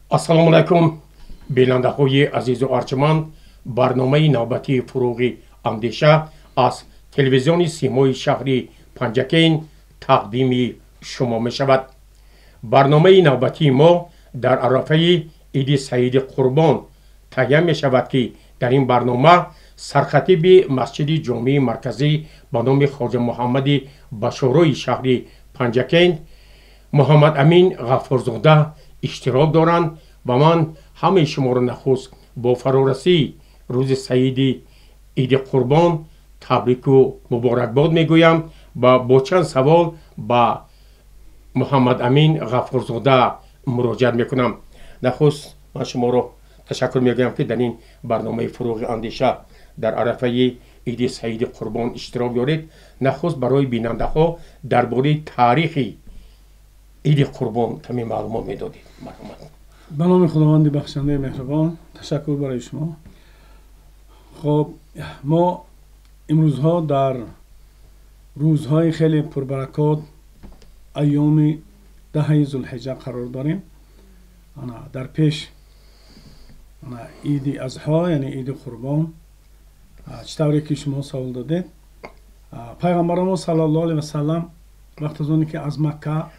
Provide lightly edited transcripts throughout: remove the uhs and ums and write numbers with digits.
Ассалому алайкум, бинандаҳои азизу арҷманд. Барномаи навбатии «Фуруғи андеша» аз телевизиони Симои шаҳри Панҷакент тақдими шумо мешавад. Барномаи навбатии мо дар арафаи Иди Саиди Қурбон таҳия мешавад, ки дар ин барнома сархатиби масҷиди ҷомеи марказӣ ба номи Хоҷа Муҳаммади Башорои шаҳри Панҷакент Муҳаммадамин Ғаффорзода иштирок доранд ва ман ҳамаи шуморо нахуст бо фарорасии рӯзи саиди Иди Қурбон табрику муборакбод мегӯям ва бо чанд савол ба Муҳаммадамин Ғаффорзода муроҷиат мекунам. Нахуст ман шуморо ташаккур мегӯям, ки дар ин барномаи «Фуруғи андеша» дар арафаи Иди Саиди Қурбон иштирок доред. Нахуст барои бинандаҳо дар бораи таърихи Иди Қурбон каме маълумот медодед, марҳамат. Ба номи Худованди бахшандаи меҳрубон. Ташаккур барои шумо. Хоб, мо имрӯзҳо дар рӯзҳои хеле пурбаракот, айёми даҳаи Зулҳиҷа қарор дорем. Дар пеш Иди Азҳо, яъне Иди Қурбон. Чӣ тавре ки шумо савол додед, пайғамбаромо саллаллоҳу алайҳи васалам вақт аз оне ки аз Макка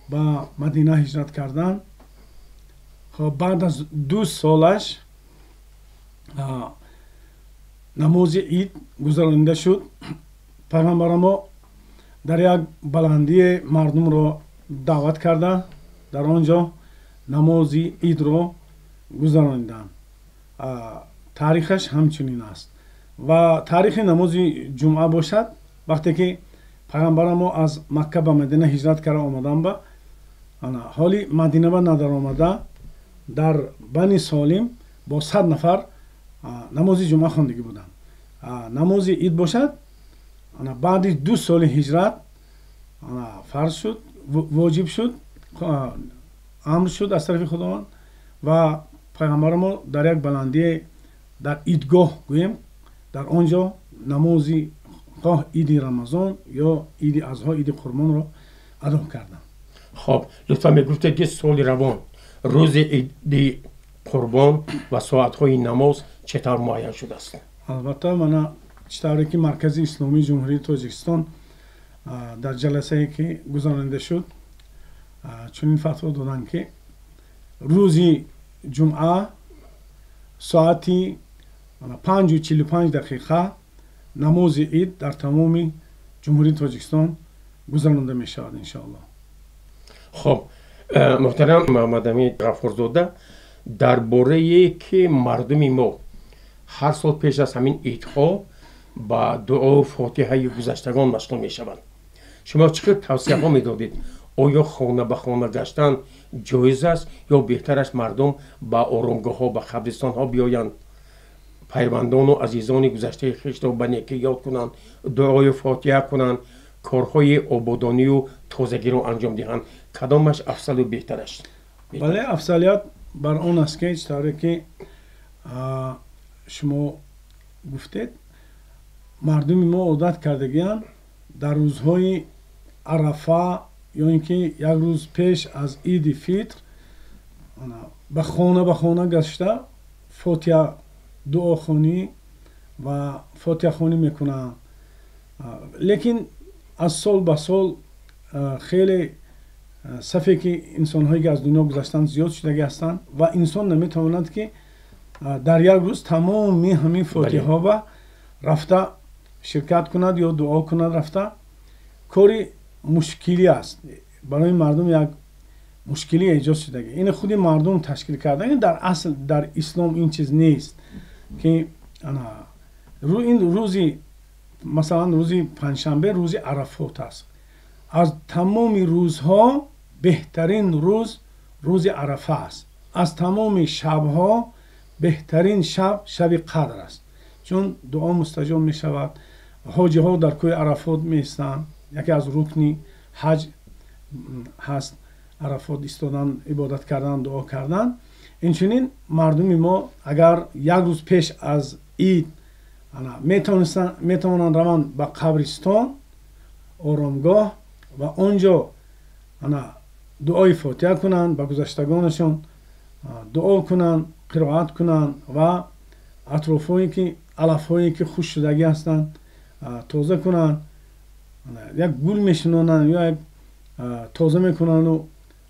ба Мадина ҳиҷрат карданд, хоб, баъд аз 2 солаш намози ид гузаронида шуд. Пайғамбарамо дар як баландие мардумро даъват карда, дар он ҷо намози идро гузарониданд. Таърихаш ҳамчунин аст. Ва таърихи намози ҷумъа бошад, вақте ки пайғамбарамо аз Макка ба Мадина ҳиҷрат карда омадан, ба ҳоли Мадина ба надаромада, дар Бани Солим бо 100 нафар намози ҷумъа хондагӣ буданд. Намози ид бошад, баъди 2 соли ҳиҷрат фарз шуд, воҷиб шуд, амр шуд аз тарафи Худованд ва пайғамбарамо дар як баландие, дар идгоҳ гӯем, дар он ҷо намози хоҳ Иди Рамазон ё Иди Азҳо, Иди Қурбонро адо карданд. Хоб, лутфан мегуфтед, ки соли равон рӯзи Иди Қурбон ва соатҳои намоз чӣ тавр муайян шудааст? Албатта, мана чӣ тавре ки Маркази Исломии Ҷумҳурии Тоҷикистон дар ҷаласае ки гузаронида шуд, чунин фатво доданд, ки рӯзи ҷумъа соати 5:45 намози ид дар тамоми Ҷумҳурии Тоҷикистон гузаронда мешавад, иншоаллоҳ. Хоб, муҳтарам Муҳаммадамин Ғаффорзода, дар борае ки мардуми мо ҳар сол пеш аз ҳамин идҳо ба дуову фотиҳаи гузаштагон машғул мешаванд, шумо чӣ хел тавсияҳо медодед? Оё хона ба хона гаштан ҷоиз аст ё беҳтар аст мардум ба оромгоҳҳо, ба қабристонҳо биёянд, пайвандону азизони гузаштаи хешро ба некӣ ёд кунанд, дуою фотиҳа кунанд, корҳои ободонию тозагиро анҷом диҳанд? Кадомаш афзалу беҳтар аст? Бале, афзалият бар он аст, ки чӣ тавре ки шумо гуфтед, мардуми мо одат кардагианд дар рӯзҳои Арафа ё ин ки як рӯз пеш аз Иди Фитр ба хона ба хона гашта, фотиҳа дуохонӣ ва фотиҳахонӣ мекунанд. Лекин аз сол ба сол хеле сафе ки инсонҳое ки аз дунё гузаштанд зиёд шудагӣ ҳастанд ва инсон наметавонад, ки дар як рӯз тамоми ҳамин фотиҳаҳо рафта ширкат кунад ё дуо кунад рафта. Кори мушкилӣ аст, барои мардум як мушкилӣ эҷод шудагӣ. Ин худи мардум ташкил карда. Дар асл дар ислом ин чиз нест, ки ин рӯзи, масалан, рӯзи панҷшанбе рӯзи Арафот аст. Аз тамоми рӯзҳо беҳтарин рӯз рӯзи Арафа аст. Аз тамоми шабҳо беҳтарин шаб шаби Қадр аст, чун дуо мустаҷоб мешавад. Ҳоҷиҳо дар кӯҳи Арафот меистанд. Яке аз рукни ҳаҷ ҳаст Арафот истодан, ибодат кардан, дуо кардан. Инчунин мардуми мо агар як рӯз пеш аз ид метавонанд раванд ба қабристон, оромгоҳ ва он ҷо дуои фотиҳа кунанд ба гузаштагонашон. Дуо кунанд, қироат кунанд ва атрофҳое ки алафҳое ки хушк шудагӣ ҳастанд тоза кунанд, як гул мешинонанд ё як тоза мекунанду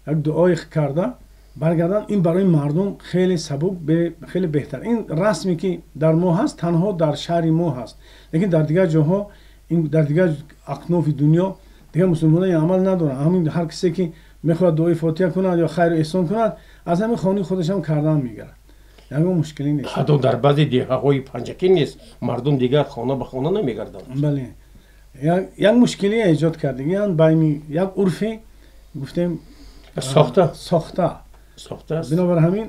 як дуое карда баргарданд. Ин барои мардум хеле сабук, хеле беҳтар. Ин расме ки дар мо ҳаст, танҳо дар шаҳри мо ҳаст, лекин дар дигар ҷоҳо, дар дигар ақнофи дунё дигар мусулмонон ин амал надоранд. Ҳамин ҳар касе ки мехоҳад дуои фотиҳа кунад ё хайру эҳсон кунад, аз ҳамин хонаи худашам кардан мегарад, ягон мушкиле нест. Ҳатто дар баъзе деҳаҳои Панҷакент нест, мардум дигар хона ба хона намегарданд. Бале, як мушкиле эҷод кардагиянд байни як урфе гуфтем сохта сохта сохта аст. Бинобар ҳамин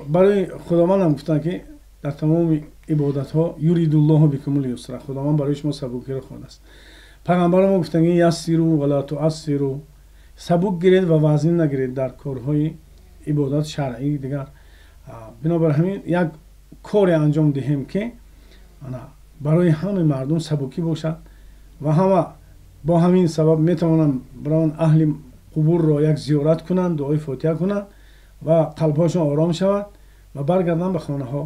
барои худовандам гуфтанд ки дар тамоми ибодатҳо юридуллоҳу бикумул юсра, худованд барои шумо сабукиро хоҳад. Пайғамбаро мо гуфтанд ки яссиру вала туассиру, сабук гиред ва вазнин нагиред дар корҳои ибодат шаръӣ дигар. Бинобар ҳамин як коре анҷом диҳем ки барои ҳамаи мардум сабукӣ бошад ва ҳама бо ҳамин сабаб метавонанд барон аҳли қубурро як зиёрат кунанд, дуои фотиҳа кунанд ва қалбҳошон ором шавад ва баргарданд ба хонаҳо.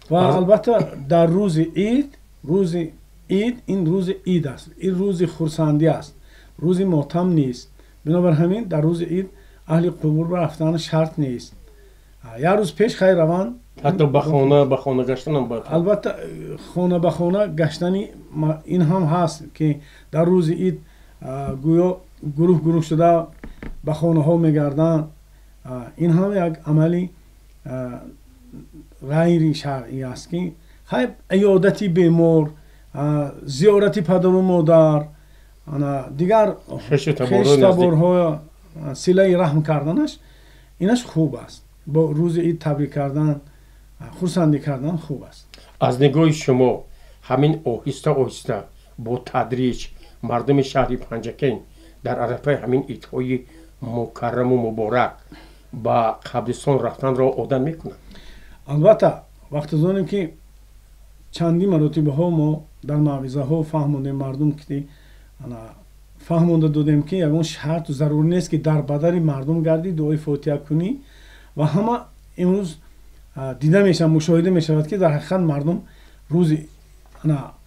Ва албатта дар рӯзи ид, рӯзи ид ин рӯзи ид аст, ин рӯзи хурсандӣ аст, рӯзи мотам нест. Бинобар ҳамин дар рӯзи ид аҳли қубур рафтан шарт нест. Як рӯз пеш хайр раванд, ҳатто ба хона ба хона гаштанам бояд. Албатта хона ба хона гаштани ин ҳам ҳаст ки дар рӯзи ид гӯё гурӯҳ гурӯҳ шуда ба хонаҳо мегарданд. Ин ҳам як амали ғайри шаръӣ аст ки хайр иёдати бемор, зиёрати падару модар, дигар хештаборҳо силаи раҳм карданаш, инаш хуб аст. Бо рӯзи ид табрик кардан, хурсандӣ кардан хуб аст. Аз нигоҳи шумо ҳамин оҳиста оҳиста бо тадриҷ мардуми шаҳри Панҷакент дар арафаи ҳамин идҳои мукарраму муборак ба қабристон рафтанро одат мекунанд? Албатта, вақте донем ки чандин маротибаҳо мо дар мавъизаҳо фаҳмондем мардум ки фаҳмонда додем ки ягон шарту зарур нест ки дар бадари мардум гардӣ, дуои фотиҳа кунӣ ва ҳама имрӯз дида мешавад, мушоҳида мешавад ки дар ҳақиқат мардум рӯзи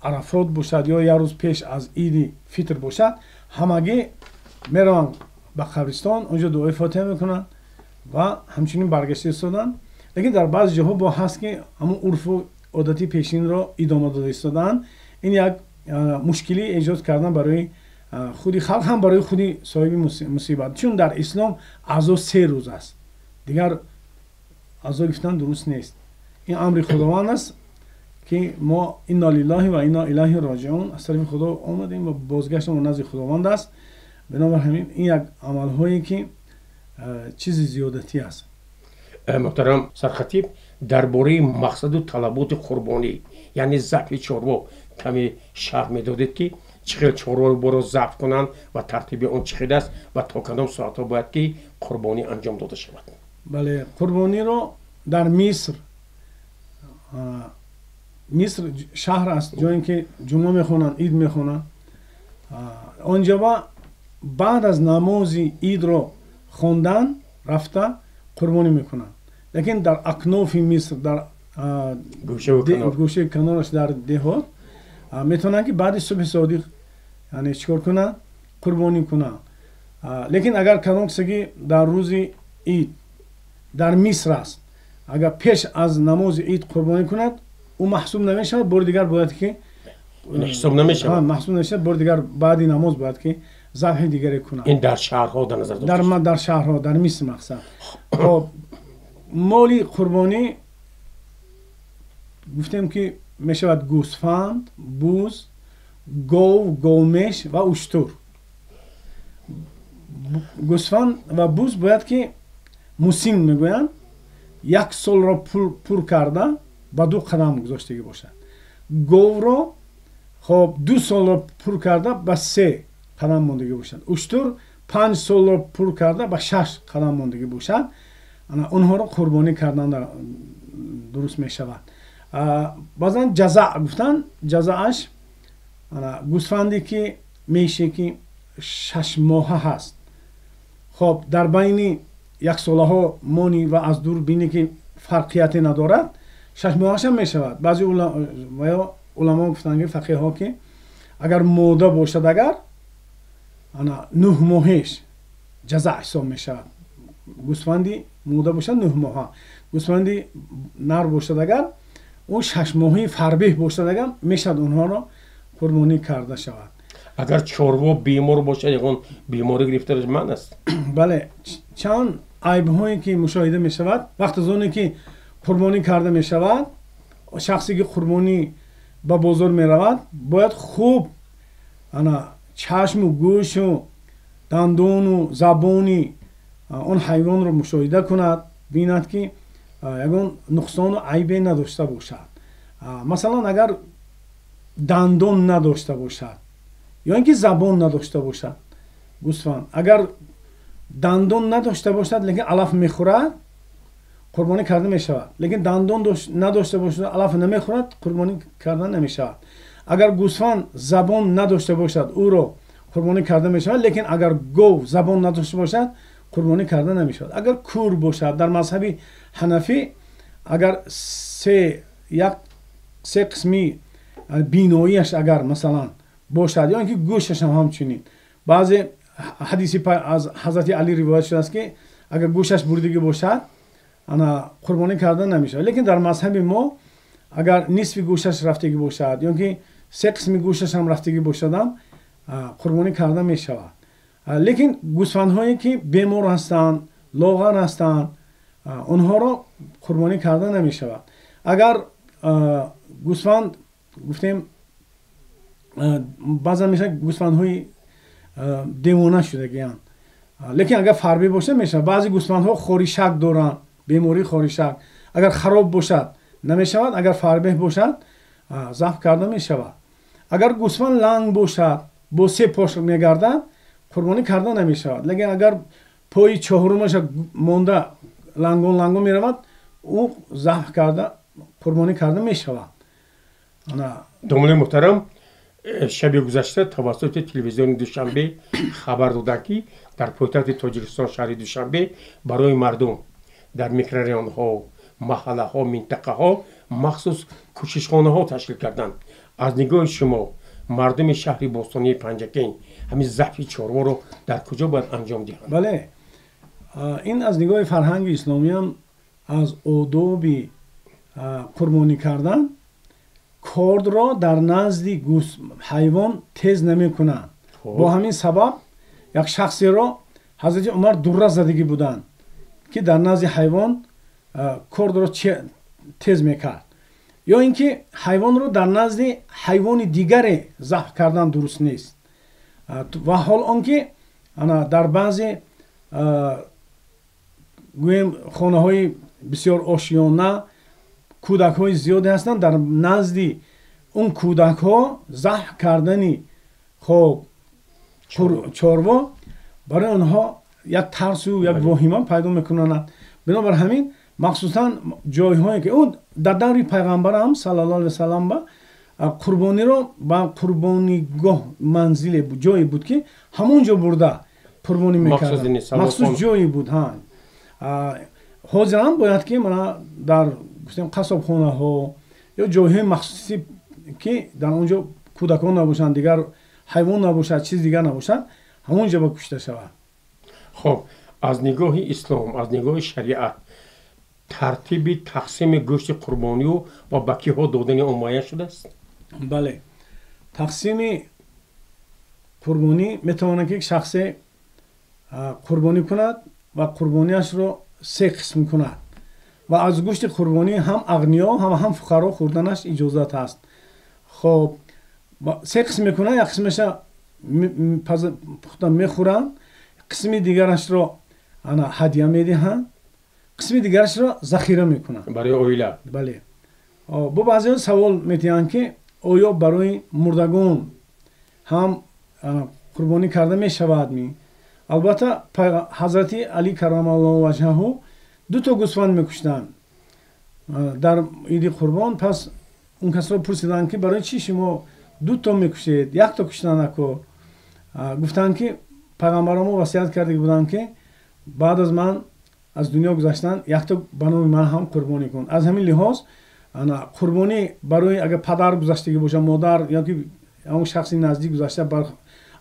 Арафот бошад ё як рӯз пеш аз иди фитр бошад, ҳамагӣ мераванд ба қабристон, онҷо дуои фотиҳа мекунанд ва ҳамчунин баргашта истоданд. Лекин дар баъзе ҷоҳо бо ҳаст ки ҳамон урфу одати пешинро идома дода истодаанд. Ин як мушкилӣ эҷод кардан барои худи халқ, ҳам барои худи соҳиби мусибат. Чун дар ислом аъзо 3 рӯз аст, дигар аъзо гирифтан дуруст нест. Ин амри худованд аст ки мо инна лиллаҳи ва инна илайҳи роҷиун, аз тарафи худо омадем ва бозгаштамон назди худованд аст. Бинобар ҳамин ин як амалҳое ки чизи зиёдатӣ аст. Муҳтарам сархатиб, дар бораи мақсаду талаботи қурбонӣ, яъне забҳи чорво каме шарҳ медодед ки чӣ хел чорворо забҳ кунанд ва тартиби он чӣ хел аст ва то кадом соатҳо бояд ки қурбонӣ анҷом дода шавад? Бале, қурбониро дар Миср, Миср шаҳр аст, ҷое ки ҷумъа мехонанд, ид мехонанд. Онҷо баъд аз намози идро хондан рафта қурбонӣ мекунанд. Лекин дар акнофи Миср, дар гӯшаи канораш, дар деҳот метавонанд ки баъди субҳи содиқ яъне чӣ кор кунанд? Қурбонӣ кунанд. Лекин агар кадом касе ки дар рӯзи ид дар Миср аст, агар пеш аз намози ид қурбонӣ кунад, ӯ маҳсуб намешавад, бори дигар бояд ки ҳисоб намешавад, маҳсуб намешавад, бори дигар баъди намоз бояд ки забҳи дигаре кунад. Ин дар шаҳрҳо дар назар дошта дар шаҳрҳо, дар Миср мақсад. Хоб, моли қурбонӣ гуфтем ки мешавад гӯсфанд, буз, гов, говмеш ва уштур. Гӯсфанд ва буз бояд ки мусин мегӯянд, як солро пур карда ба 2 қадам гузоштагӣ бошад. Говро хоб 2 солро пур карда ба 3 қадам мондагӣ бошад. Уштур 5 солро пур карда ба 6 қадам мондагӣ бошад. Онҳоро қурбонӣ кардан дуруст мешавад. Баъзан ҷазаъ гуфтанд, ҷазааш гӯсфанде ки меше ки 6 моҳа ҳаст. Хоб, дар байни яксолаҳо монӣ ва аз дур бинӣ ки фарқияте надорад, 6 моҳашам мешавад. Баъзе уламо гуфтанд ки фақиҳҳо ки агар мода бошад, агар ана 9 моҳеш ҷаза ҳисоб мешавад. Гӯсфанди мода бошад 9 моҳа, гӯсфанди нар бошад агар ӯ 6 моҳи фарбеҳ бошад агар мешавад онҳоро қурбонӣ карда шавад. Агар чорво бемор бошад, ягон беморӣ гирифтараш манъ аст? Бале, чанд айбҳое ки мушоҳида мешавад вақт аз оне ки қурбонӣ карда мешавад, шахсе ки қурбонӣ ба бозор меравад бояд хуб ана чашму гӯшу дандону забони он ҳайвонро мушоҳида кунад, бинад ки ягон нуқсону айбе надошта бошад. Масалан, агар дандон надошта бошад ё ин ки забон надошта бошад гӯсфанд, агар дандон надошта бошад лекин алаф мехӯрад, қурбонӣ карда мешавад. Лекин дандон надошта бошад, алаф намехӯрад, қурбонӣ карда намешавад. Агар гӯсфанд забон надошта бошад, ӯро қурбонӣ карда мешавад, лекин агар гов забон надошта бошад, қурбонӣ карда намешавад. Агар кур бошад, дар мазҳаби ҳанафӣ агар се қисми биноияш агар масалан бошад ё ин ки гӯшаш ҳам ҳамчунин, баъзе ҳадиси аз ҳазрати Алӣ ривоят шудааст ки агар гӯшаш буридагӣ бошад, ана қурбонӣ карда намешавад. Лекин дар мазҳаби мо агар нисфи гӯшаш рафтагӣ бошад ё ки се қисми гӯшаш ҳам рафтагӣ бошадам, қурбонӣ карда мешавад. Лекин гӯсфандҳое ки бемор ҳастанд, лоғар ҳастанд, онҳоро қурбонӣ карда намешавад. Агар гӯсфанд гуфтем, баъзан мешавад гӯсфандҳои девона шудагианд, лекин агар фарбӣ бошад мешавад. Баъзе гӯсфандҳо хоришак доранд, бемории хоришак, агар хароб бошад намешавад, агар фарбеҳ бошад забҳ карда мешавад. Агар гӯсфанд ланг бошад, бо се пош мегардад, қурбонӣ карда намешавад. Лекин агар пои чоҳрумаша монда лангон лангон меравад, ӯ забҳ карда қурбонӣ карда мешавад. Домуллои муҳтарам, шаби гузашта тавассути телевизиони Душанбе хабар доданд, ки дар пойтахти Тоҷикистон шаҳри Душанбе барои мардум дар микрорайонҳо, маҳаллаҳо, минтақаҳо махсус кӯшишхонаҳо ташкил карданд. Аз нигоҳи шумо мардуми шаҳри бостонии Панҷакент ҳамин забҳи чорворо дар куҷо бояд анҷом диҳанд? Бале, ин аз нигоҳи фарҳанги исломиам аз одоби қурбонӣ кардан кордро дар назди ҳайвон тез намекунанд. Бо ҳамин сабаб як шахсеро ҳазрати Умар дурра задагӣ буданд ки дар назди ҳайвон кордро тез мекард, ё ин ки ҳайвонро дар назди ҳайвони дигаре забҳ кардан дуруст нест. Ва ҳол он ки ана дар баъзе гӯем хонаҳои бисёр ошиёна кӯдакҳои зиёде ҳастанд, дар назди он кӯдакҳо забҳ кардани хоб чорво барои онҳо як тарсу як воҳима пайдо мекунанд. Бинобар ҳамин махсусан ҷойҳое ки ӯ дар даври пайғамбарам саллаллоҳу алайҳи васаллам ба қурбониро ба қурбонигоҳ манзиле ҷое буд ки ҳамон ҷо бурда қурбонӣ мекард, махсус ҷое буд. Ҳозирам бояд ки мана дар гуфтем қассобхонаҳо ё ҷойҳои махсусӣ ки дар он ҷо кӯдакон набошанд, дигар ҳайвон набошад, чиз дигар набошад, ҳамон ҷо ба кушта шавад. Хоб, аз нигоҳи ислом, аз нигоҳи шариат тартиби тақсими гӯшти қурбонию ва ба киҳо додани он муайян шудааст? Бале, тақсими қурбонӣ метавонад ки шахсе қурбонӣ кунад ва қурбониашро се қисм кунад ва аз гӯшти қурбонӣ ҳам ағниё ҳам фуқаро хӯрданаш иҷозат аст. Хоб, се қисм мекунад, як қисмаша пухта мехӯранд, қисми дигарашро ана ҳадя медиҳанд, қисми дигарашро захира мекунанд барои оила. Бале. Бо баъзеҳо савол медиҳанд ки оё барои мурдагон ҳам қурбонӣ карда мешавад ми? Албатта ҳазрати Алӣ каррамаллоҳу ваҷҳаҳу дуто гӯсфанд мекуштанд дар иди қурбон. Пас он касро пурсиданд ки барои чӣ шумо дуто мекушед, якто куштан нако? Гуфтанд ки пайғамбаро мо васият карда буданд ки баъд аз ман аз дунё гузаштанд, якто ба номи ман ҳам қурбонӣ кун. Аз ҳамин лиҳоз қурбонӣ барои агар падар гузаштагӣ бошад, модар ё ки он шахси наздик гузашта,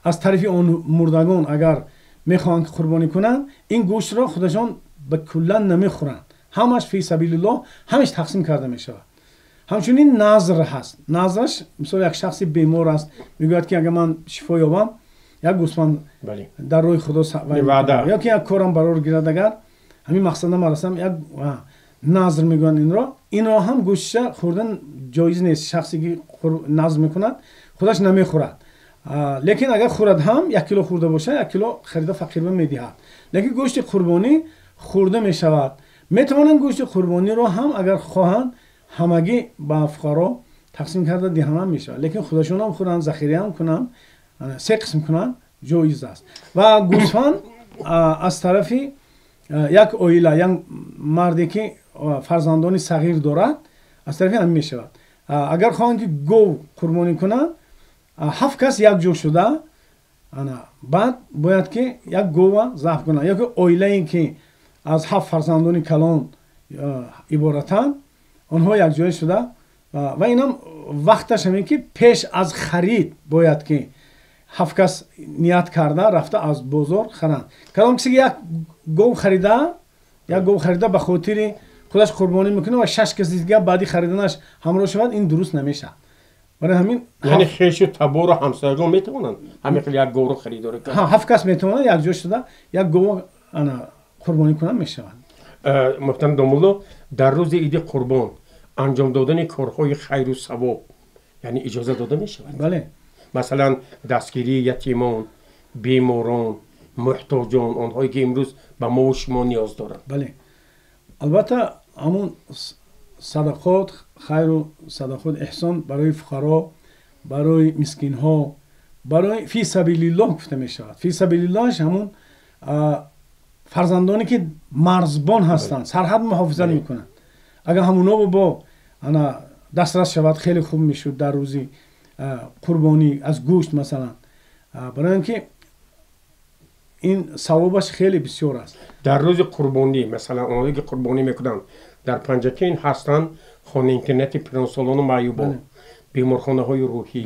аз тарафи он мурдагон агар мехоҳанд ки қурбонӣ кунанд, ин гӯштро худашон ба куллан намехӯранд, ҳамаш фи сабилиллоҳ, ҳамаш тақсим карда мешавад. Ҳамчунин назр ҳаст. Назраш мисол як шахси бемор аст, мегӯяд ки агар ман шифо ёбам, як гӯсфанд дар роҳи Худо ё ки як корам барор гирад, агар ҳамин мақсада марасам, як назр мегӯянд инро. Инро ҳам гӯштша хӯрдан ҷоиз нест. Шахсе ки назр мекунад, худаш намехӯрад, лекин агар хӯрад ҳам, як кило хӯрда бошад, як кило харида фақирба медиҳад. Лекин гӯшти қурбонӣ хӯрда мешавад. Метавонанд гӯшти қурбониро ҳам агар хоҳанд ҳамагӣ ба фуқаро тақсим карда диҳанд мешавад, лекин худашонам хӯранд, захираам кунанд, се қисм кунанд, ҷоиз аст. Ва гӯсфанд аз тарафи як оила, як марде ки фарзандони сағир дорад, аз тарафи ҳамин мешавад. Агар хоҳанд ки гов қурбонӣ кунанд, 7 кас якҷо шуда баъд бояд ки як гова забҳ кунанд, ё ки оилае ки аз 7 фарзандони калон иборатанд, онҳо якҷоя шуда. Ва инам вақташ ҳамин ки пеш аз харид бояд ки 7 кас ният карда рафта аз бозор харанд. Кадом касе ки як гов харида, як гов харида ба хотири худаш қурбонӣ мекунад ва 6 каси дигар баъди хариданаш ҳамроҳ шавад, ин дуруст намешавад. Барои ҳамин яъне хешу табору ҳамсоягон метавонанд ҳамин хел як говро харидорӣ кунанд. 7 кас метавонанд якҷо шуда як гов қурбонӣ кунанд, мешавад. Муҳтарам домулло, дар рӯзи иди қурбон анҷом додани корҳои хайру савоб яъне иҷоза дода мешавад? Бале. Масалан, дастгирии ятимон, беморон, муҳтоҷон, онҳое ки имрӯз ба мову шумо ниёз доранд. Бале, албатта ҳамун садақот, хайру садақот, эҳсон барои фуқаро, барои мискинҳо, барои фи сабилиллоҳ гуфта мешавад. Фи сабилиллоҳш ҳамун фарзандоне ки марзбон ҳастанд, сарҳад муҳофизат мекунанд. Агар ҳамуно бо ана дастрас шавад, хеле хуб мешуд дар рӯзи қурбонӣ аз гӯшт масалан, барои ин ки ин савобаш хеле бисёр аст. Дар рӯзи қурбонӣ масалан онҳое ки қурбонӣ мекунанд дар Панҷакент ҳастанд хонаи интернати пиронсолону маъюбон, беморхонаҳои рӯҳӣ,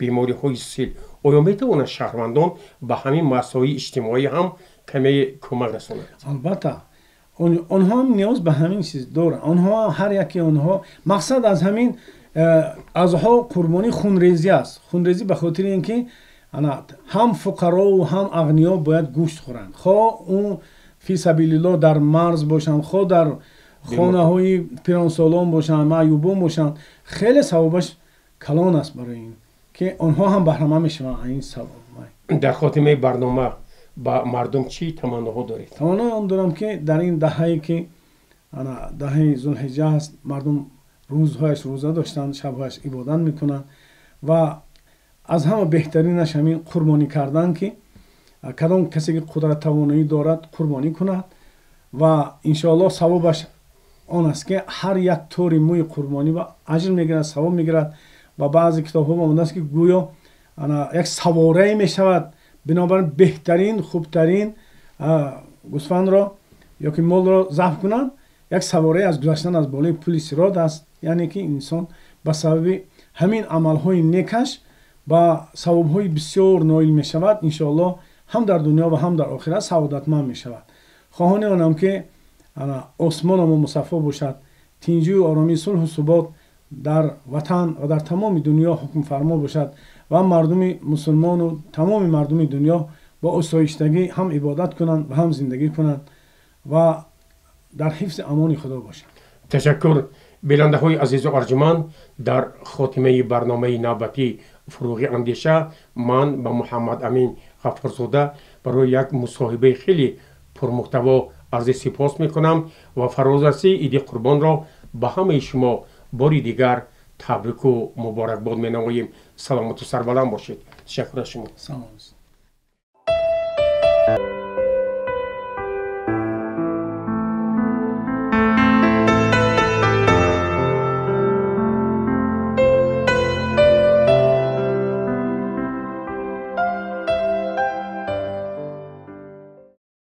бемориҳои сил. Оё метавонанд шаҳрвандон ба ҳамин муассисаҳои иҷтимоӣ ҳам каме кӯмак расонанд? Албатта, онҳо ҳам ниёз ба ҳамин чиз доранд. Онҳо ҳар яке онҳо мақсад аз ҳамин азҳо қурбонӣ хунрезӣ аст. Хунрезӣ ба хотири ин ки ҳам фуқарову ҳам ағниё бояд гӯшт хӯранд, хоҳ ӯ фи сабилиллоҳ дар марз бошанд, хоҳ дар хонаҳои пиронсолон бошанд, маъюбон бошанд. Хеле савобаш калон аст барои ин ки онҳо ҳам баҳраманд мешаванд ин савоб. Дар хотимаи барнома ба мардум чӣ таманноҳо доред? Таманнои он дорам ки дар ин даҳае ки даҳаи Зулҳиҷҷа аст, мардум рӯзҳояш рӯза доштанд, шабҳояш ибодат мекунанд ва аз ҳама беҳтаринаш ҳамин қурбонӣ кардан, ки кадом касе ки қудрат тавоноӣ дорад қурбонӣ кунад ва иншоаллоҳ савобаш он аст ки ҳар як тори мӯи қурбонӣ ба аҷр мегирад, савоб мегирад. Ва баъзе китобҳо омадааст ки гӯё як саворае мешавад. Бинобар ин беҳтарин, хубтарин гӯсфандро ё ки молро забҳ кунанд, як саворае аз гузаштан аз болои пули сирот аст. Яъне ки инсон ба сабаби ҳамин амалҳои некаш ба савобҳои бисёр ноил мешавад. Иншоаллоҳ ҳам дар дунё ва ҳам дар охират саодатманд мешавад. Хоҳони онам ки осмонамо мусаффо бошад, тинҷию оромӣ, сулҳу субот дар ватан ва дар тамоми дунё ҳукмфармо бошад ва мардуми мусулмону тамоми мардуми дунё бо осоиштагӣ ҳам ибодат кунанд ва ҳам зиндагӣ кунанд ва дар ҳифзи амони Худо бошанд. Ташаккур. Бинандаҳои азизу арҷуманд, дар хотимаи барномаи навбатӣ Фурӯғи андеша ман ба Муҳаммад Амин Ғаффорзода барои як мусоҳибаи хеле пурмуҳтаво арзи сипос мекунам ва фарозрасии иди қурбонро ба ҳамаи шумо бори дигар табрику муборакбод менамоем. Саломату сарбаланд бошед. Ташаккур аз шумо. Салом.